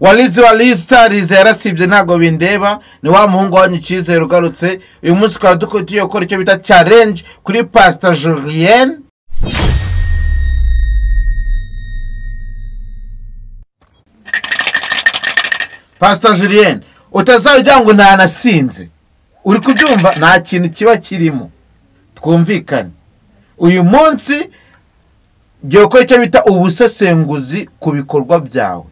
Walizi walizitarize yarasibye ntago bindeba, ni wa muhungu wanyu Cyizere ugarutse. Uyu munsi twaba tugiye gukora icyo bita challenge kuri Pastor Julienne. Pastor Julienne, utazajya ngo ntanasinze. Uri kubyumva nta kintu kiba kirimo. Twumvikane. Uyu munsi ngiye gukora icyo bita ubusesenguzi ku bikorwa byawe.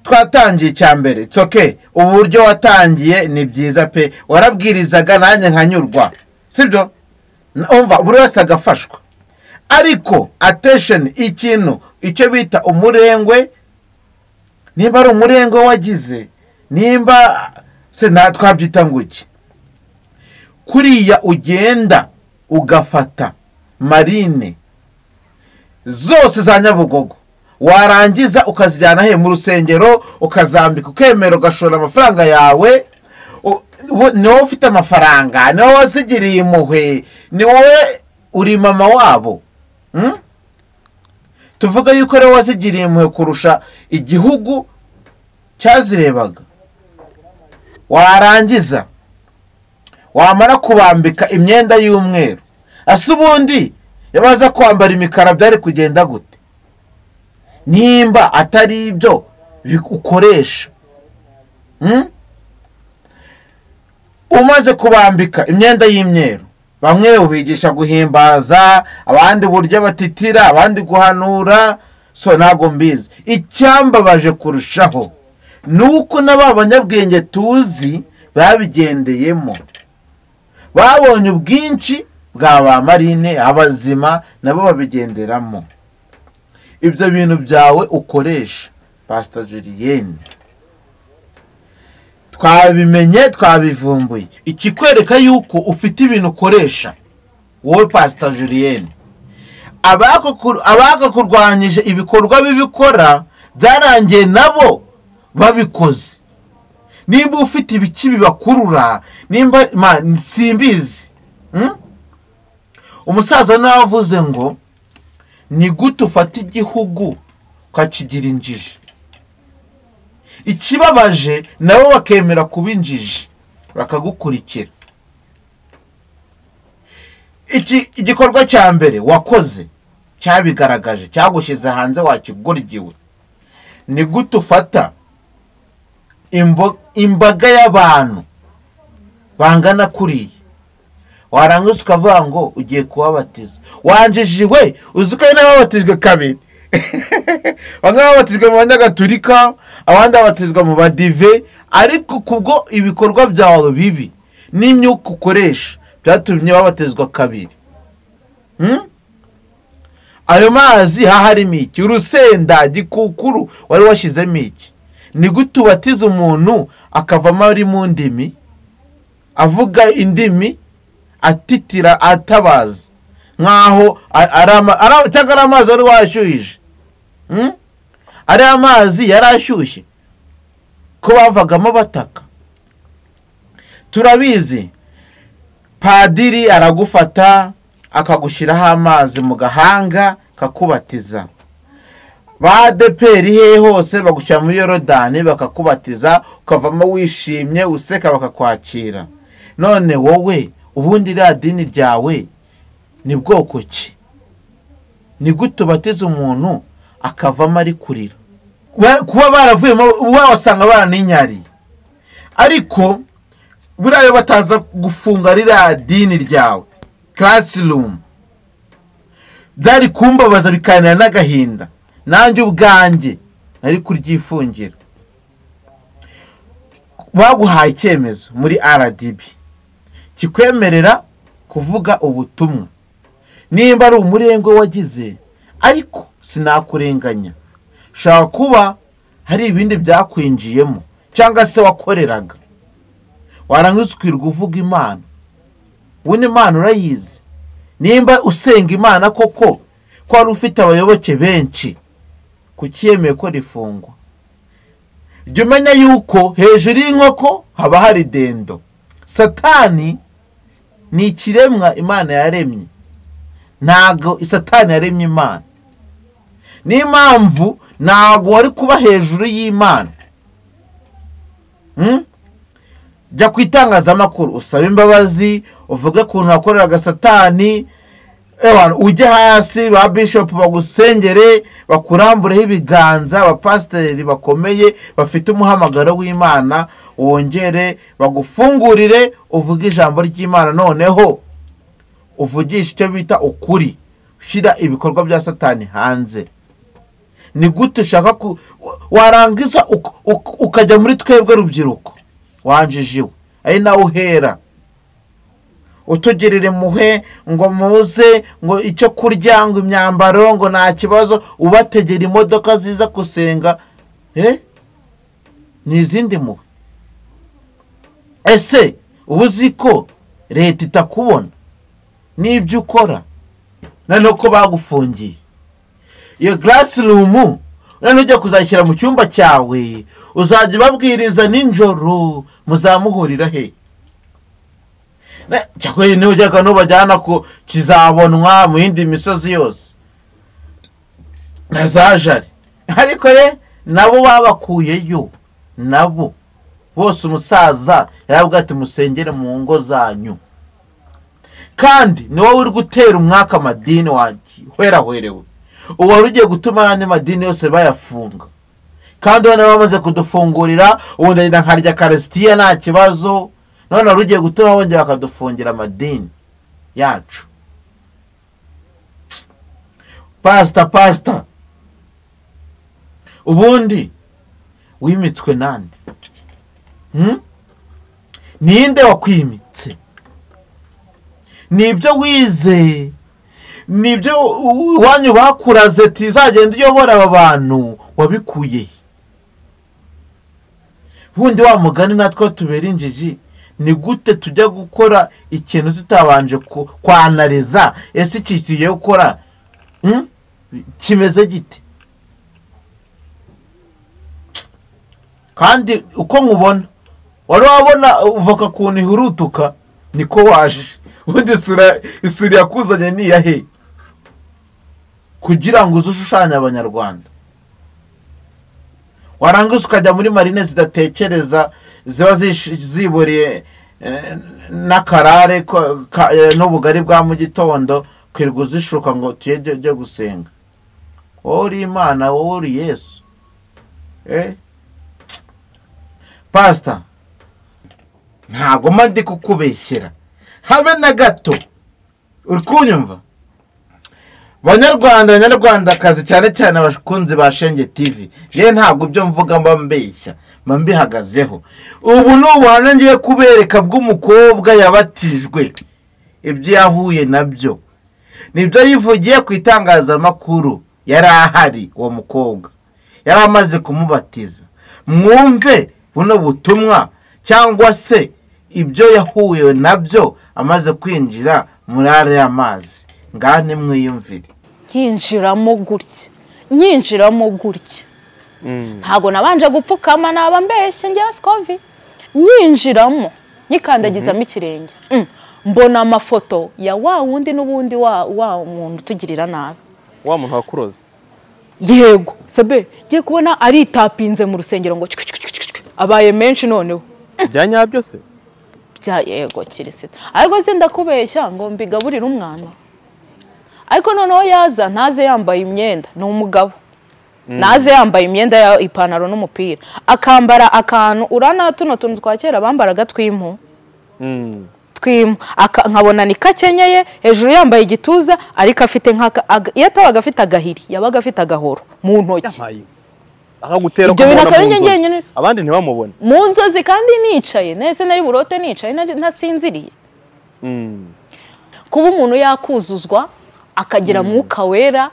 Twatangiye icya mbere, it's okay. Uburyo watangiye ni byiza pe, warabwirizaga nanjye nkanyurwa, sibyo? Umva buri wese agafashwa. Ariko attention, ikintu icyo bita umurengwe, nimba ari umurengwe wagize, nimba se twabyita ngo iki, kuriya ugenda ugafata marine zose za Nyabugogo, warangiza ukazijyana he mu rusengero, ukazambika, ukemera, ugashora amafaranga yawe. Ni wowe ufite amafaranga, ni wowe wazigiriye impuhwe, ni wowe uri mama wabo. Tuvuga yuko rero wazigiriye impuhwe kurusha igihugu cyazirebaga. Warangiza wamara kubambika imyenda y'umweru, ase ubundi yabaza kwambara imikara byari kugenda gute? Nimba atari ibyo ukoresha. Umaze kubambika imyenda y'imyeru, bamwe ubigisha guhimbaza, abandi buryo batitira, abandi guhanura, so ntago mbizi. Icyambabaje kurushaho nuko n'aba banyabwenge tuzi babigendeyemo, babonye ubwinshi bwa ba marine abazima, nabo babigenderamo. Ibyo bintu byawe ukoresha Pastor Julienne, twabimenye, twabivumbuye. Ikikwereka yuko ufite ibintu ukoresha wowe Pastor Julienne, abakakurwanyije ibikorwa bibikora byarangiye nabo babikoze. Nimba ufite ibiki bibakurura, nimba simbizi. Umusaza nawe avuze ngo ni gute ufata igihugu ukakigira injiji? Ikibabaje nabo bakemera kuba injiji bakagukurikira. Igikorwa cya mbere wakoze cyabigaragaje, cyagushyize hanze, wakigoryiwe. Ni gute ufata imbaga y'abantu bangana kuriya, warangiza ukavuga ngo ugiye kubabatiza? Wanjijiwe, uzi ko n'ababatijwe kabiri. Bamwe babatijwe mu banyagatulika, abandi babatizwa mu badive, ariko kubwo ibikorwa byawe bibi n'imyuka ukoresha byatumye babatizwa kabiri. Ayo mazi haharimo iki? Urusenda, gikukuru wari washyizemo iki? Ni gute ubatiza umuntu akavamo ari mu ndimi, avuga indimi, atitira, atabaza nkaho cyangwa ari amazi wari washyuhije? Ari amazi yari ashyushye ko bavagamo bataka. Turabizi, padiri aragufata akagushyiraho amazi mu gahanga kakubatiza. Ba ADPR he hose bagushyira muri Yorodani bakakubatiza, ukavamo wishimye useka, bakakwakira. None wowe ubundi iriya dini ryawe ni bwoko ki? Ni gute ubatiza umuntu akavamo ari kurira? Kuba baravuyemo wasanga baraninyariye. Ariko buriya bataza gufunga ririya dini ryawe classroom, byari kumbabaza bikanira n'agahinda. Nanjye ubwanjye nari kuryifungira. Baguhaye icyemezo muri RDB kikwemerera kuvuga ubutumwa, nimba ari umurengwe wagize, ariko sinakurenganya. Ushobora kuba hari ibindi byakwinjiyemo cyangwa se wakoreraga, warangiza ukirirwa uvuga Imana. Ubundi Imana urayizi. Nimba usenga Imana koko, ko wari ufite abayoboke benshi, kuki yemeye ko rifungwa? Jya umenya yuko hejuru y'inkoko haba hari dendo. Satani ni ikiremwa Imana yaremye, ntago Satani yaremye Imana. Niyo mpamvu Ntabwo wari kuba hejuru y'Imana. Jya ku itangazamakuru usabe imbabazi, uvuge ukuntu wakoreraga Satani, ujye hasi ba bishop bagusengere, bakurambureho ibiganza, abapasiteri bakomeye bafite umuhamagaro w'Imana, wongere bagufungurire uvuge ijambo ry'Imana, noneho uvugishe icyo bita ukuri, ushyira ibikorwa bya Satani hanze. Ni gute ushaka warangiza ukajya muri twebwe rubyiruko wanjijiwe, ari nawe uhera utugirire muhe ngo muze ngo icyo kurya ngo imyambaro ngo nta kibazo, ubategera imodoka ziza gusenga ni izindi muhe. Ese ubu uzi ko leta itakubona n'ibyo ukora, noneho ko bagufungiye iyo classroom, noneho ujya kuzashyira mu cyumba cyawe, uzajya ubabwiriza nijoro, muzamuhurira he? Cyakora niba ujyaga n'ubajyana ku kizabonwa mu yindi misozi yose na za Jari, ariko ye nabo babakuyeyo, nabo bose umusaza yarabwira ati musengere mu ngo zanyu. Kandi ni wowe uri gutera umwaka amadini wahwerahwerewe, ubu wari ugiye gutuma andi madini yose bayafunga, kandi ubona bamaze kudufungurira, ubu ndagenda nkarya karisitiya nta kibazo, none wari ugiye gutuma bongera bakadufungira amadini yacu. Pasita ubundi wimitswe nande? Ninde wakwimitse? Nibyo wize, nibyo iwanyu bakuraze tizagenda uyobora aba bantu, wabikuye? Bundi wa mugani natwe tubera injiji, ni gute tujya gukora ikintu tutabanje kwanariza ese iki tugiye gukora kimeze gite? Kandi uko nkubona wari wabona uvoka kuntu ihurutuka niko waje, ubundi isura yakuzanye ni iya he kugira ngo uze ushushanye Abanyarwanda? Warangiza ukajya muri marine zidatekereza, ziba ziburiye n'akarare n'ubugari bwa mu gitondo, kwirirwa uzishuka ngo tujye gusenga. Wowe uri Imana, wowe uri Yesu. Pastor, ntabwo mba ndi kukubeshyera habe na gato, uri kunyumva? Banyarwanda, Banyarwandakazi, cyane cyane abakunzi ba Shenge TV, yewe ntabwo ibyo mvuga mba mbeshya, mba mbihagazeho. Ubu ni ubuhamya ngiye kubereka bw'umukobwa yabatijwe, ibyo yahuye nabyo nibyo yivugiye ku itangazamakuru. Yari ahari uwo mukobwa, yari amaze kumubatiza. Mwumve buno butumwa cyangwa se ibyo yahuye nabyo amaze kwinjira muri ariya mazi, ngaha nimwiyumvire. Nkinjiramo gutya, ntago nabanje gupfukama, naba mbeshye ngewe Scovi. Nyinjiramo nyikandagizamo ikirenge, mbona amafoto ya wa wundi n'ubundi wa muntu utugirira nabi, wa muntu wakuroze. Yego sabe, ngiye kubona aritapinze mu rusengero ngo abaye menshi noneho. Bya nyabyo se? Bya yego kirisita. Ariko se ndakubeshya ngo mbigaburire umwana? Ariko noneho yaza ntaze yambaye imyenda, ni umugabo. Naze yambaye imyenda ya ipantaro n'umupira, akambara akantu urana tuno tuntu twa kera bambaraga twimpu. Twimpu nkabona ni kakenyeye hejuru yambaye igituza, ariko afite nkaka, iyo atabaga afite agahiri yabaga afite agahoro mu ntoki. Akagutera kumubona mu nzozi, abandi ntibamubone mu nzozi. Kandi nicaye nese nari burote, nicaye ntasinziriye. Kuba umuntu yakuzuzwa akagira mwuka wera,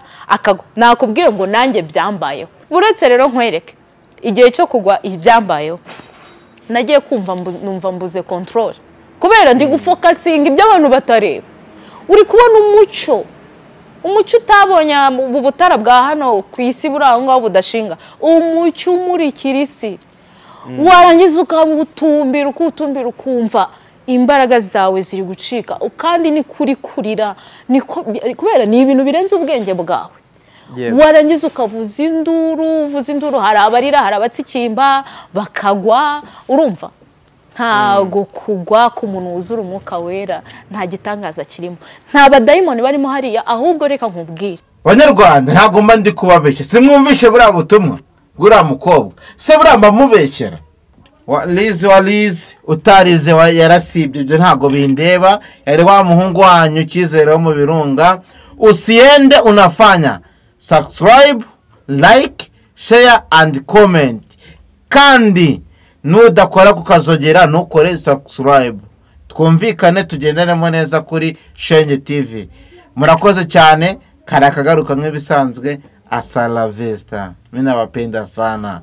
nakubwiye ngo nanjye byambayeho. Uretse rero nkwereke igihe cyo kugwa ibyambayeho, nagiye kumva numva mbuze control, kubera ndi gufokasinga ibyo abantu batareba. Uri kubona umucyo, umucyo utabonye mu butara bwa hano ku isi buri aho ngaho budashinga, umucyo umurikira isi, warangiza ukabutumbira, ukutumbira, ukumva imbaraga zawe ziri gucika, kandi ni kuri kurira, kubera ni ibintu birenze ubwenge bwawe. Warangiza ukavuza induru, uvuza induru, hari abarira, hari abatsikimba bakagwa. Urumva ntago kugwa ku muntu wuzura umwuka wera nta gitangaza kirimo, nta badayimoni barimo hariya. Ahubwo reka nkubwire Banyarwanda, ntabwo mba ndi kubabeshya. Simwumvishe buriya butumwa bw'uriya mukobwa se? Buriya mbamubeshyera? Lizi wa Lizi utarize yarasibye, ibyo ntabwo bindeba. Yari wa muhungu wanyu Cyizere wo mu Birunga. Usiende unafanya subscribe, like, share and comment, kandi nudakora kukazogera ntukore subscribe. Twumvikane, tugendanemo neza kuri Shenge TV. Murakoze cyane, karakagaruka nk'ibisanzwe. Asala vesta, mimi nawapenda sana.